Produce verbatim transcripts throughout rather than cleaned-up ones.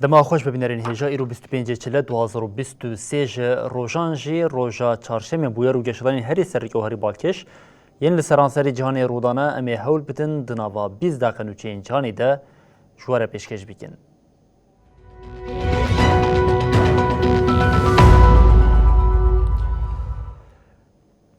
Dema xweş bibînerên hêja, îro bîst û pêncê Çile du hazar û bîst û sê ji rojan jî roja çarşemê bûyer û geşedanên herî serrîk û herî balkêş yên li seranserî cîhanê rûdane, em ê hewl bidin di nava bîst deqe nûçeyên cîhanê de ji we re pêşkêş bikin.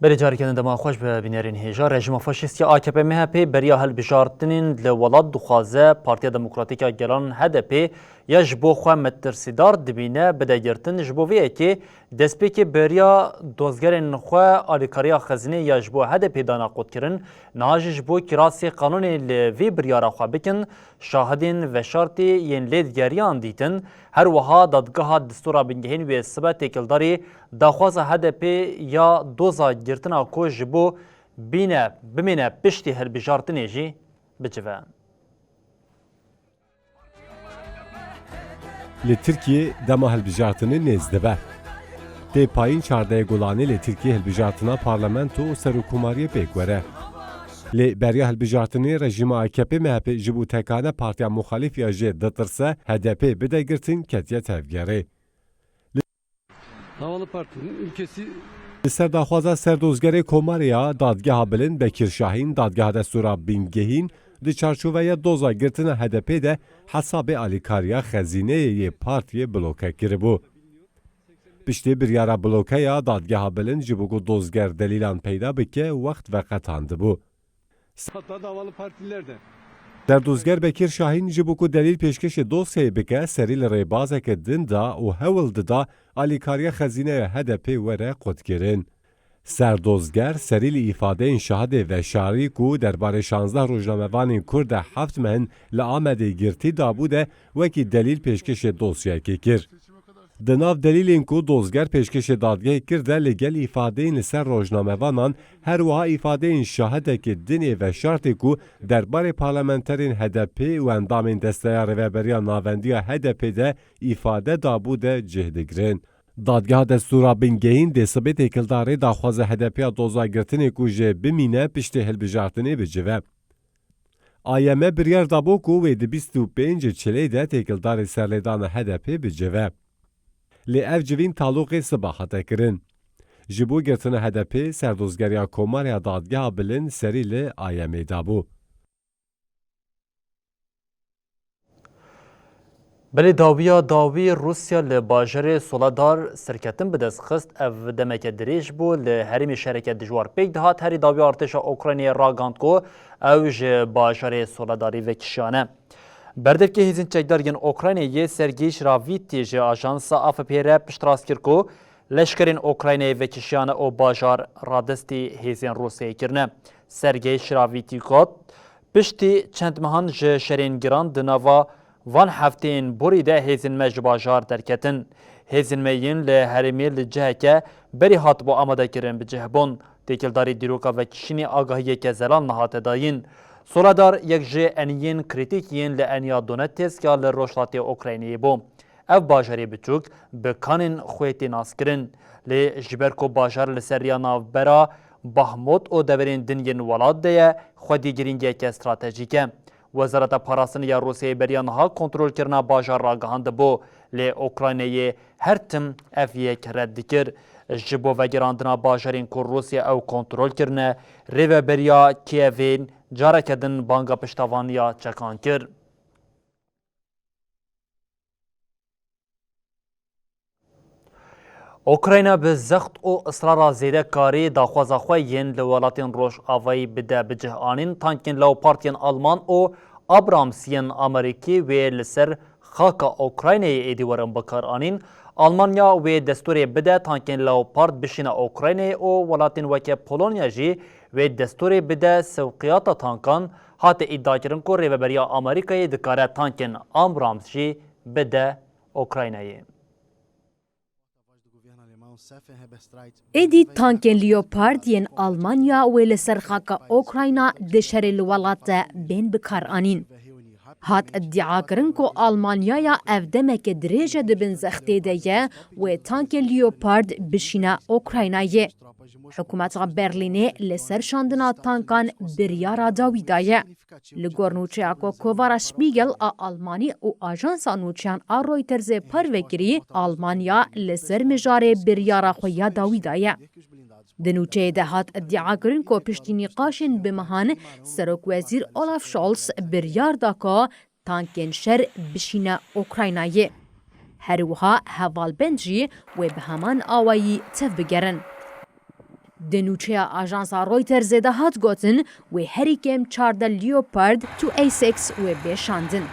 Belê, careke din dema xweş be bînerên hêja. Rejîma faşîst ya A K P M H P beriya hilbijartinên li welat dixwaze Partiya Demokratîk ya Gelan H D P ya ji bo xwe metirsîdar dibîne bide girtin. Ji bo vê yekê destpêkê beriya dozgerên xwe alîkariya xezînê ya ji bo H D P dana qutkirin, niha jî ji bo kirasê qanûnê li vê biryara xwe bikin, şahidên veşartî yên lêdigeriyan dîtin. Her wiha dadgeha destûra bingehîn wê sibe têkildarî daxwaza H D P ya doza girtina ku ji bo bîne bimîne piştî hilbijartinê jî bicive. Li Tirkiyê dema hilbijartinê nêz dibe. Tê payîn çardehê Gulanê li Tirkiyê hilbijartina parlamento û serokkomariyê pêk were. Lê beriya hilbijartinê rejîma A K P M H P ji bo tekane partiya muxalîf ya jê ditirse, H D P bide girtin ketiye tevgerê. Davalı Parti'nin ülkesi Li ser daxwaza serdozgerê Komarê ya Dadgeha Bilind Bekir Şahîn, Dadgeha Destûra Bingehîn di çarçoveya doza girtina H D P de hesabê alîkariya xezîneyê yê partiyê bloke kiribû. Piştî biryara blokeya Dadgeha Bilind ji bo ku dozger delîlan peyda bike, wext veqetandibû. Hatta davalı partiler de. Serdozger Bekir Şahîn ji bo ku delîl pêşkêşê dosyayê bike, serî li rêbazeke din da û hewl dida alîkariya xezîneya H D P were qutkirin. Serdozger serî li îfadeyên şahidê veşarî ku derbarê şazdeh rojnamevanên Kurd de heft meh in li Amedê girtî dabû de wekî delîl pêşkêşê dosyayekê kir. Di nav delîlên ku dozger pêşkêşê dadgehê kir de li gel îfadeyên li ser rojnamevanan, her wiha îfadeyên şahidekê din ê veşartê ku derbarê parlamenterên H D P û endamên Desteya Rêveberiya Navendî ya H D P de îfade dabû de cih digirin. Dadgeha Destûra Bingehîn dê sibê têkildarê daxwaza H D P ya doza girtinê ku jê bimîne piştê hilbijartinê bicive. A Y M biryar dabû ku wê di bîst û pênc Çilê de têkildarê serlêdana H D P bicive. Lê ev civîn taloqê siba hate kirin. Ji bo girtina H D P, serdozgeriya Komarê ya Dadgeha Bilind serî li A Y M'ê dabû. Belê dawiya dawî Rûsya li bajarê Soledar serketin bi dest xist. Ev demeke dirêj bû. Li herêmê şereke dijwar pêk dihat. Herî dawî artêşa Ukraynayê ragihand ku ew ji bajarê Soledarê vekişiyane. Berdevkê hêzên çekdar yên Ukraynayê Sergey Şravîtî ji ajansa A F P re piştrast kir ku leşkerên Ukraynayê vekişiyane û bajar radestî hêzên Rûsyayê kirine. Sergey Şravîtî got, Piştî çend mehan ji şerên giran di nava van hefteyên borî de hêzên me ji bajar derketin. Hêzên me yên li herêmê li ciheke berî hatibû amadekirin bi cih bûn. Têkildarî dîroka vekişînê agahiyeke zelal nehate dayîn. Soledar yek ji eniyên krîtîk yên li eniya Donetsk ya li rojhilatê Ukrayneyê bû. Ev bajarê biçûk bi kanên xwê tê naskirin. Lê ji ber ku bajar li ser riya navbera Bahmut û deverên din yên welat de ye, xwedî girîngiyeke stratejîk e. Wezareta Parastinê ya Rûsyayê beriya niha kontrolkirina bajar ragihandibû, lê Ukraynayê her tim ev yek red dikir. Ji bo vegerandina bajarên ku Rûsya ew kontrol kirine, rêveberiya Kîevê careke din banga piştevaniya çekan kir. Ukrayna bi zext û israra zêdekarî daxwaza xwe yên li welatên Rojavayî bide bi cih anîn. Tankên Leopard yên Alman û Abrams yên Amerîkî wê li ser xaka Ukraynayê êdî werin bikaranîn. Almanya wê destûrê bide tankên Leopard bişîne Ukraynayê û welatên weke Polonya jî wê destûrê bide sewqiyata tankan. Hate îdiakirin ku rêveberiya Amerîkayê dikare tankên Abrams jî bide Ukraynayê. Êdî tankên Leopard yên Almanya wê li ser xaka Ukrayna di şerê li welat de bên bikaranîn. Hat iddiakirin ku Almanyaya ev demeke dirêj e di bin zextê de ye wê tankên Leopard bişîne Ukraynayê. Hikûmeta Berlînê li ser şandina tankan biryara dawî daye. Li gor nûçeya ku kovara Spiegel a Almanî û ajansa nûçeyan a Reutersê parve kirî, Almanya li ser mijarê biryara xwe ya dawî daye. Di nûçeyê de hat iddiakirin ku piştî nîqaşên bi mehan Serokwezîr Olaf Scholz biryar da ku tankên şer bişîne Ukraynayê. Her wiha hevalbend jî wê bi heman awayî tev bigerin. Di nûçeya ajansa Reutersê de hat gotin, wê herî kêm çardeh Leopard two A six wê bê şandin.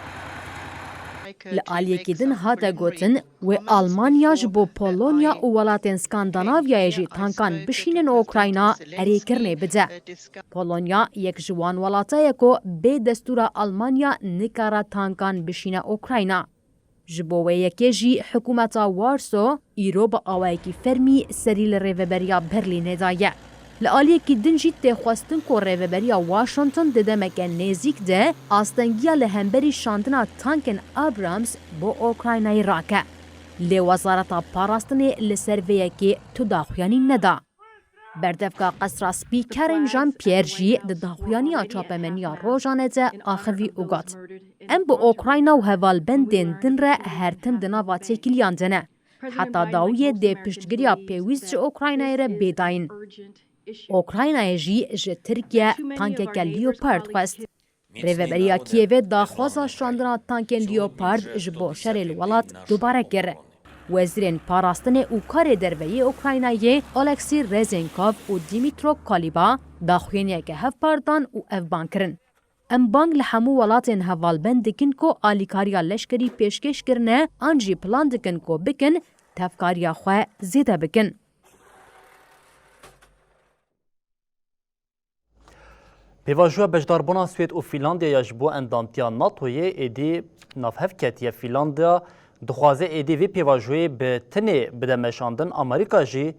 Li aliyekî din hate gotin, wê Almanya ji bo Polonya û welatên Skandinavyayê jî tankan bişînin Ukrayna erêkirinê bide. Polonya yek ji wan welata ye ku bê destûra Almanya nikare tankan bişîne Ukrayna. Ji bo wê yekê jî hikûmeta Warso îro bi awayekî fermî serî li rêveberiya Berlînê daye. Li aliyekî din jî tê xwestin ku rêveberiya Washington di demeke nêzîk de astengiya li hemberî şandina tankên Abrams bo Ukraynayê rake. Lê Wezareta Parastinê li ser vê yekê tu daxuyanî neda. Berdevka Qesra Spî Karen Jean Pierre jî di daxuyaniya çapemeniya Rojane de axivî û got, em bi Ukrayna û hevalbendên din re her tim di nava têkiliyan de ne. Heta dawiyê dê piştgiriya pêwîst ji Ukraynayê re bê dayîn. Ukraynayê jî ji Tirkiye tankeke Leopard xwest. Rêveberiya Kiyevê daxwaza şandina tankên Leopard ji bo şerê li welat dubare kir. Wezîrên parastinê û karê derve yê Ukraynayê Oleksî Rezenkov û Dmytro Kuleba daxuyaniyeke hevpar dan û ev bang kirin. Em bang li hemû welatên hevalbend dikin ku alîkariya leşkerî pêşkêş kirine an jî plan dikin ku bikin, tevkariya xwe zêde bikin. Pêvajoya beşdarbûna Swêd û Fînlandiyaya ji bo endamtiya NATOyê êdî navhev ketiye. Fînlandiya dixwaze êdî vê pêvajoyê bi tenê bide meşandin. Amerîka jî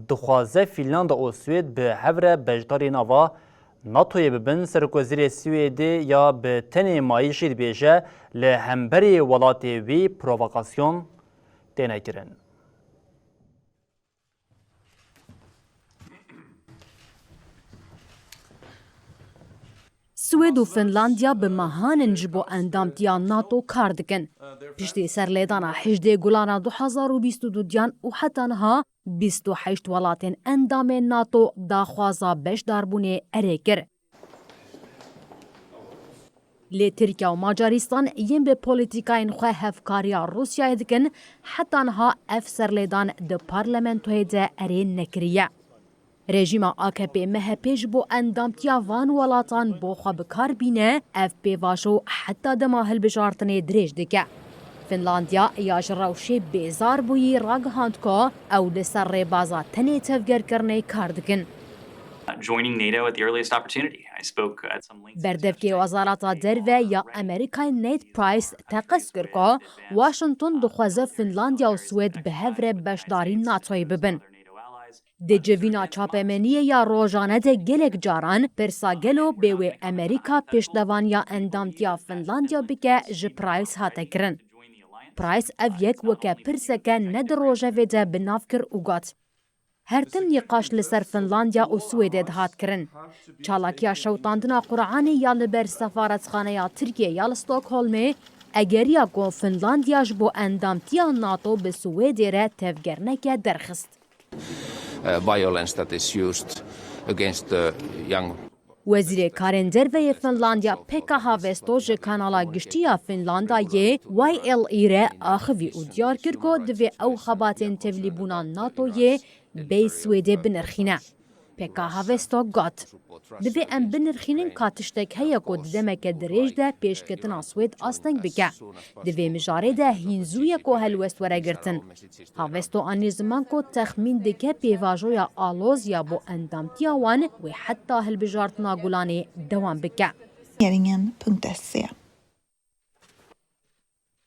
dixwaze Fînlanda û Swêd bi hev re beşdarî nava NATOyê bibin. Serokwezîrê Swêdê ya bi tenê mayî jî dibêje, li hemberî welatê wî provokasyon têne kirin. Swêd û Finlandiya bi mehan in ji bo endamtiya NATO kar dikin. Piştî serlêdana hejdê Gulana du hezar û bîst û duyan û heta niha bîst û heşt welatên endamên NATO daxwaza beşdarbûnê erê kir. Lê Tirkiye û Macaristan yên bi polîtîkayên xwe hevkariya Rûsyayê dikin, heta niha ev serlêdan di parlamentoyê de erê nekiriye. Rejîma A K P M H P ji bo endamtiya van welatan bo xwe bi kar bîne, ev pêvajo heta dema hilbijartinê dirêj dike. Finlandiya ya ji rewşê bêzar bûyî ragihand ku ew li ser rêbaza tenê tevgerkirinê kar dikin. Joining NATO at the earliest opportunity. I spoke at some length with Berdevkê Wezareta Derve ya Amerîkayê Ned Price teqez kir ku Washington dixwaze Finlandiya û Swêd bi hev re beşdarî NATOyê bibin. Di civîna çapemeniyê ya rojane de gelek caran pirsa gelo bê wê Amerîka pêşdevaniya endamtiya Finlandiya bike ji Price hate kirin. Price ev yek weke pirseke ne di rojevê de bi nav kir û got, Her tim nîqaş li ser Finlandiya û Swêdê dihat kirin. Çalakiya şewitandina Quranê ya li ber sefaretxaneya Tirkiyê ya li Stockholmê egeriya ku Finlandiya ji bo endamtiya NATO bi Swêdê re tevgerineke derxist. Uh, violence that is used against the young Wezîrê Karên Derve yê Finlandiya Pekka Haavisto ji kanala giştî ya Finlandayê Y L E re axivî û diyar kir ku divê ew xebatên tevlîbûna NATOyê bêy Swêdê binirxîne. Pekka Haavisto got, Divê em binirxînin ka tiştek heye ku di demeke dirêj de pêşketina Swêd asteng bike. Di vê mijarê de hîn zû ye ku helwest were girtin. Haavisto anî ziman ku texmîn dike pêvajoya aloz ya bo endamtiya wan wê heta hilbijartina Gulanê dewam bike.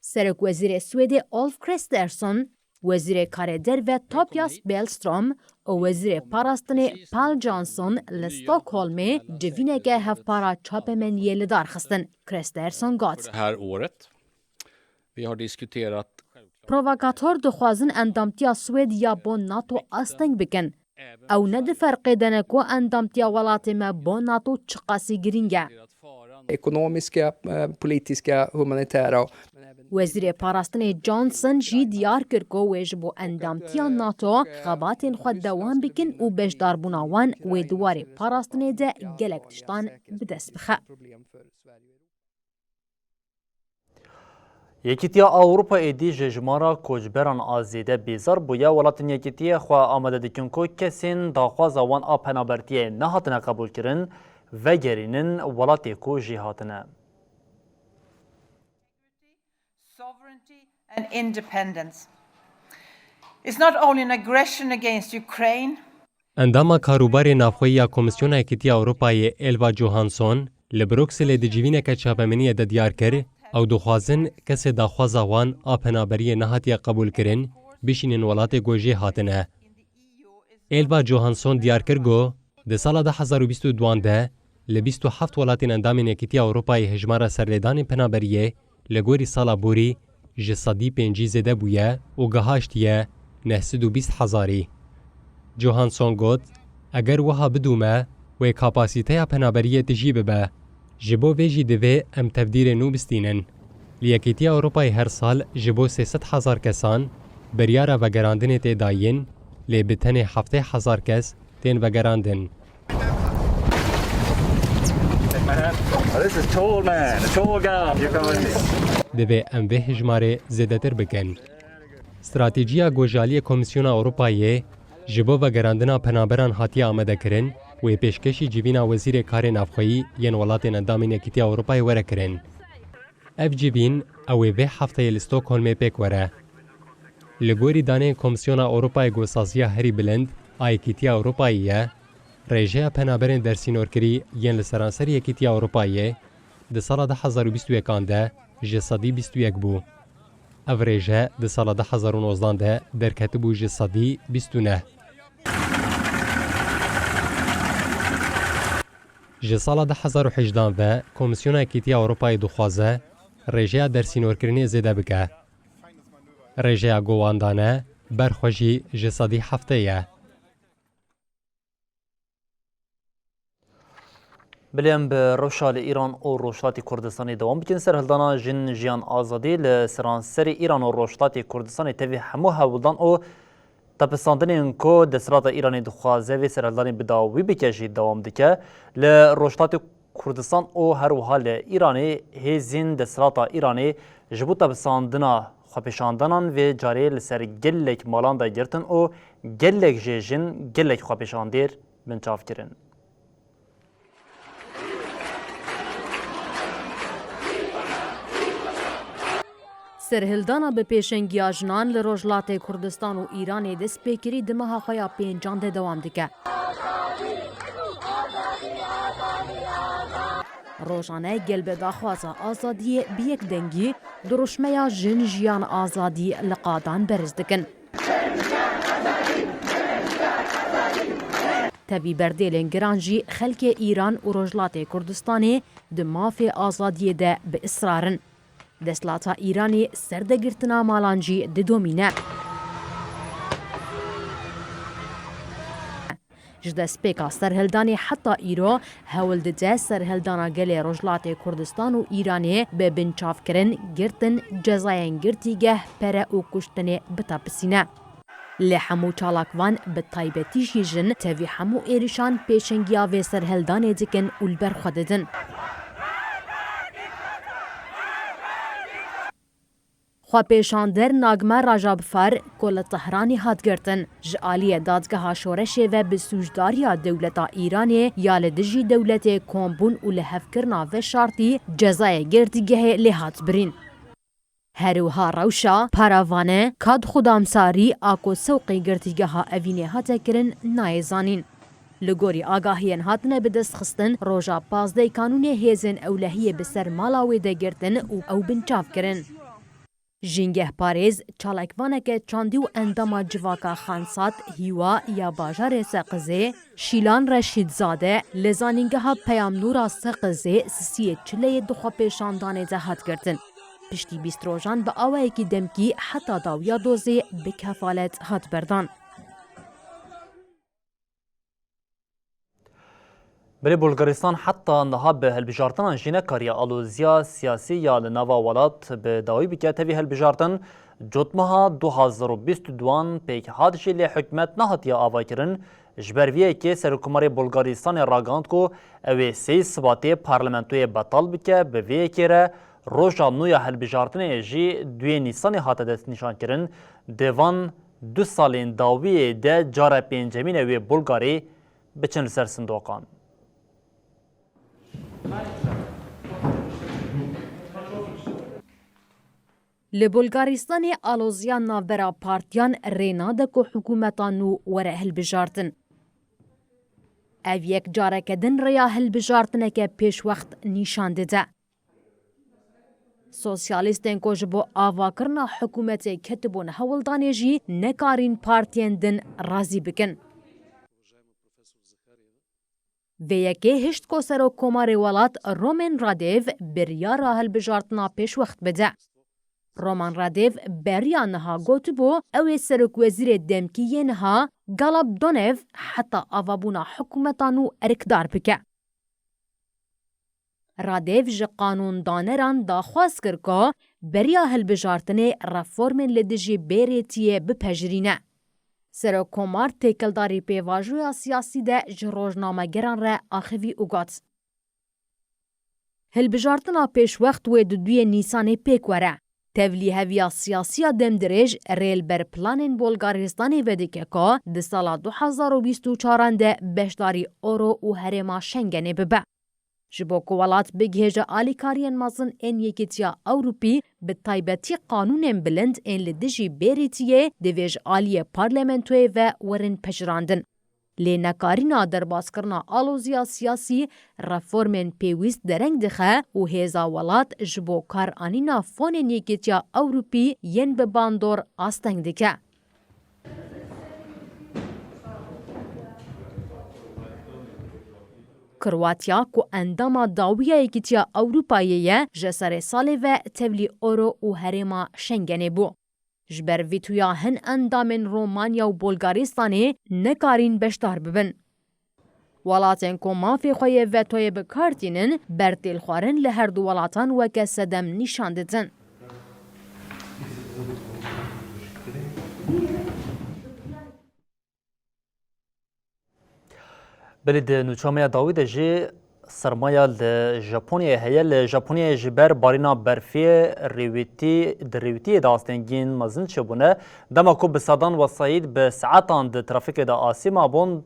Serok Wezîrê Swêdê Ulf Kristersson Wezîrê Karê Derve Tobias Billström û Wezîrê Parastinê Pål Jonson li Stockholmê civîneke hevpara çapemeniyê li dar xistin. Kristersson got. Det här året. Vi har diskuterat Provokator dixwazin endamtiya Swêd ya bo NATO asteng bikin. Ew ne di ferqê de ne ku endamtiya welatê me bo NATO çiqasî girîng e. Ekonomiska, eh, politiska, humanitära. Wezîrê Parastinê Johnson jî diyar kir ku wê ji bo endamtiya NATO xebatên xwe dewam bikin û beşdarbûna wan wê di warê parastinê de gelek tiştan bi dest bixe. Yekîtiya Ewropa êdî ji jimara koçberan a zêde bêzar bûye. Welatên Yekîtiyê xwe amade dikin ku kesên daxwaza wan a penabertiyê nehatine qebûlkirin, vegerînin welatê ku jê hatine. Sovereignty and independence. It's not only an aggression against Ukraine. Endama Karûbarê Navxweyî ya Komîsyona Yekîtiya Ewropayê Ylva Johansson li Brukselê di civîneke çapemeniyê de diyar kir, ew dixwazin kesê daxwaza wan a penaberiyê nehatiye qebûlkirin, bişînin welatê ku jê hatine. Ylva Johansson diyar kir ku di sala du hezar û bîst û duan de li bîst û heft welatên endamên Yekîtiya Ewropayê hejmara serlêdanên penaberiyê li gorî sala borî ji sedî pêncî zêde bûye û gihaştiye neh sed û bîst hezarî. Johansson got, eger wiha bidûme, wê kapasîteya penaberiyê tijî bibe. Ji bo vê jî divê em tevdîrê nû bistînin. Li Yekîtiya Ewropayê her sal ji bo sê sed hezar kesan biryara vegerandinê tê dayîn, lê bi tenê heftê hezar kes tên vegerandin. This is tall man, a tall gal. You're going. Divê em vê hejmarê zêdetir bikin. Stratejiya gojaliyê Komîsyona Ewropayê ji bo vegerandina penaberan hatiye amadekirin, wê pêşkêşî civîna Wezîrê Karê Navxweyî yên welatên endamên Yekîtiya Ewropayê were kirin. Ev civîn, ew ê vê hefteyê li Stockholmê pêk were. Li gorî daneyên Komîsyona Ewropayê ku saziya herî bilind a Yekîtiya Ewropayê ye, rêjeya penaberên dersînorkirî yên li seranserî Yekîtiya Ewropayê di sala du hezar û bîst û yekan de ji sedî bîst û yek bû. Ev rêje di sala du hezar û nozdan de derketibû ji sedî bîst û neh. Ji sala du hezar û hejdan ve Komîsyona Yekîtiya Ewropayê dixwaze rêjeya dersînorkirinê zêde bike. Rêjeya ku wan dane ber xwe jî ji sedî heftê ye. Bilê em bi rewşa li Îran û Rojhilatê Kurdistanê dewam bikin. Serhildana Jin Jiyan Azadî li seranserê Îran û Rojhilatê Kurdistanê tevî hemû hewldan û tepisandinên ku desthilata Îranê dixwaze vê serhildanê bi dawî bike jî dewam dike. Li Rojhilatê Kurdistan û her wiha li Îranê hêzên desthilata Îranê ji bo tepisandina xwepêşandanan vê carê li ser gelek malan de girtin û gelek jê jin, gelek xwepêşandêr binçav kirin. Serhildana bi pêşengiya jinan li Rojhilatê Kurdistan û Îranê dest pê kirî di meha xwe ya pêncan de dewam dike. Rojane gel bi daxwaza azadiyê bi yek dengî dirûşmeya Jin Jiyan Azadî li qadan berz dikin. Tevî berdêlên giran jî xelkê Îran û Rojhilatê Kurdistanê di mafê azadiyê de bi israr in. Desthilata Îranê serdegirtina malan jî didomîne. Ji destpêka serhildanê heta îro hewl dide serhildana gelê Rojhilatê Kurdistan û Îranê bi binçavkirin, girtin, cezayên girtîgeh, pere û kuştinê bitepisîne. Lê hemû çalakvan, bi taybetî jî jin, tevî hemû êrişan pêşengiya vê serhildanê dikin û li ber xwe didin. Xwepêşander Nagme Rajabfar, ku li Tehranê hat girtin, ji aliyê Dadgeha Şoreşê ve bi sûcdariya dewleta Îranê ya li dijî dewletê kombûn û lihevkirina veşartî cezayê girtîgehê lê hat birîn. Her wiha rewşa paravane Kad Xudamsarî a ku sewqê girtîgeha evînê hate kirin nayê zanîn. Li gorî agahiyên hatine bi dest xistin, roja pazdeh Kanûnê hêzên ewlehiyê bi ser mala wê de girtin û ew binçav kirin. Jîngehparêz, çalakvaneke çandî û endama civaka Xansat, Hîwa ya bajarê Seqizê, Şîlan Reşîdzade, li Zanîngeha Peyamnûra Seqizê sisiyê çileyê di xwepêşandanê de hat girtin. Piştî bîst rojan bi awayekî demkî heta dawiya dozê bi kefalet hat berdan. Belê Bulgaristan heta niha bi hilbijartinan jî nekariye aloziya siyasî ya li nava welat bi dawî bike. Tevî hilbijartin cotmeha du hazar û bîst û duan pêk hat jî, lê hikûmet nehatiye avakirin. Ji ber vê yekê Serokkomarê Bulgaristanê ragihand ku ew ê sêyî Sibatê parlamentoyê betal bike. Bi vê yekê re roja nû ya hilbijartinê jî duyê Nîsanê hate destnîşankirin. Di van du salên dawiyê de cara pêncemîn e wê Bulgarî biçin li ser sindoqan. Li Bulgaristanê aloziya navbera partiyan rê nade ku hikûmeta nû were hilbijartin. Ev yek careke din rêya hilbijartineke pêşwext nîşan dide. Sosyalîstên ku ji bo avakirina hikûmetê ketibûn hewldanê jî nekarîn partiyên din razî bikin. Vê yekê hişt ku Serokkomarê welat Roman Radev biryara hilbijartina pêşwext bide. Roman Radev beriya niha gotibû, ew ê serokwezîrê demkî yê niha Galab Donev heta avabûna hikûmeta nû erkdar bike. Radev ji qanûndaneran daxwaz kir ku beriya hilbijartinê reformên li dijî bêrêtiyê bipejirîne. Serokkomar têkildarî pêvajoya siyasî de ji rojnamegeran re axivî û got, Hilbijartina pêşwext wê di duyê Nîsanê pêk were. Tevlîheviya siyasî ya demdirêj rê li ber planên Bolgaristanê vedike ku di sala du hazar û bîst û çaran de beşdarî Euro û herêma Schengenê bibe. Ji bo ku welat bigihêje alîkariyên mezin ên Yekîtiya Ewropî, bi taybetî qanûnên bilind ên li dijî bêrîtiyê, divê ji aliyê parlamentoyê ve werin pejirandin. Lê nekarîna derbaskirina aloziya siyasî reformên pêwîst dereng dixe û hêza welat ji bo karanîna fonên Yekîtiya Ewropî yên bi bandor asteng dike. Kroatya ku endama dawî ya Yekîtiya Ewropayê ye, ji serê salê ve tevlî Euro û herêma Schengenê bû. Ji ber vîtoya hin endamên Romanya û Bulgaristanê nekarîn beşdar bibin. Welatên ku mafê xwe yê vetoyê bi kar tînin, bertêlxwarin li her du welatan weke sedem nîşan didin. Belê di nûça me ya dawî de jî sermaya li Japonyayê heye. Li Japonyayê ji ber barîna berfê rêwîtî, di rêwîtiyê de astengiyên mezin çêbûne. Dema ku bi sedan wesayît bi saetan di trafîkê de asê mabûn,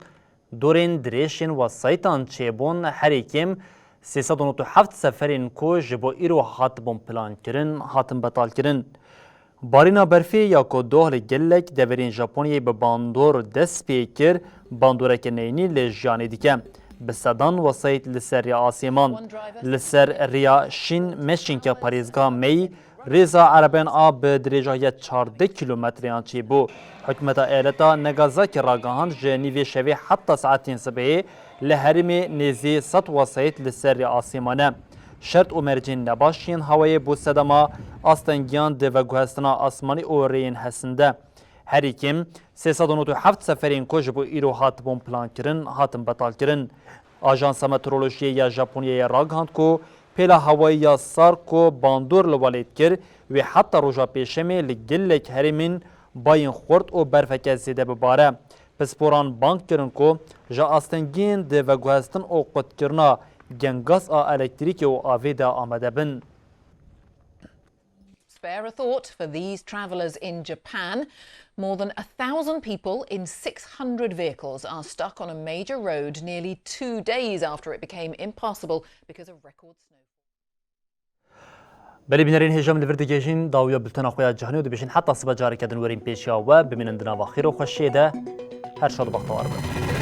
dorên dirêj ên wesayîtan çêbûn. Herî kêm sê sed û nod û heft seferên ku ji bo îro hatibûn plankirin, hatin betalkirin. Barîna berfê ya ku doh li gelek deverên Japonyayê bi bandor dest pê kir, bandoreke neyînî li jiyanê dike. Bi sedan wesayît li ser rêya asê man. Li ser rêya Şîn Meşînke parêzgeha Mey, rêza erebeyan a bi dirêjahiya çardeh kîlometreyan çêbû. Hikûmeta eyaleta Nagasaki ragihand, ji nîvê şevê heta saetên sibehê li herêmê nêzî sed wesayît li ser rêya asê mane. Şert û mercên nebaş yên hewayê bo sedema astengiyan di veguhestina asmanî û rêyên hesin de. Herî kêm sê sed û nod û heft seferên ku ji bo îro hatibûn plankirin, hatin betalkirin. Ajansa Meteorolojiyê ya Japonyayê ragihand ku pêla hewayî ya sar ku bandor li welêt kir, wê heta roja pêşemê li gelek herêmên bayên xurt û berfeke zêde bibare. Pisporan bang kirin ku ji astengiyên di veguhestin û qutkirina gengaz a elektrîkê û avê de amade bin. Spare a thought for these travellers in Japan. More than a thousand people in six hundred vehicles are stuck on a major road nearly two days after it became impassable because of record snowfall. Belê bînerên hêja, em li vir digihêjin dawiya bultena xwe ya cîhanê û dibêjin heta sibe careke din werin pêşiya we, bimînin di nava xêr û xweşiyê de. Her şad û bextewar bin.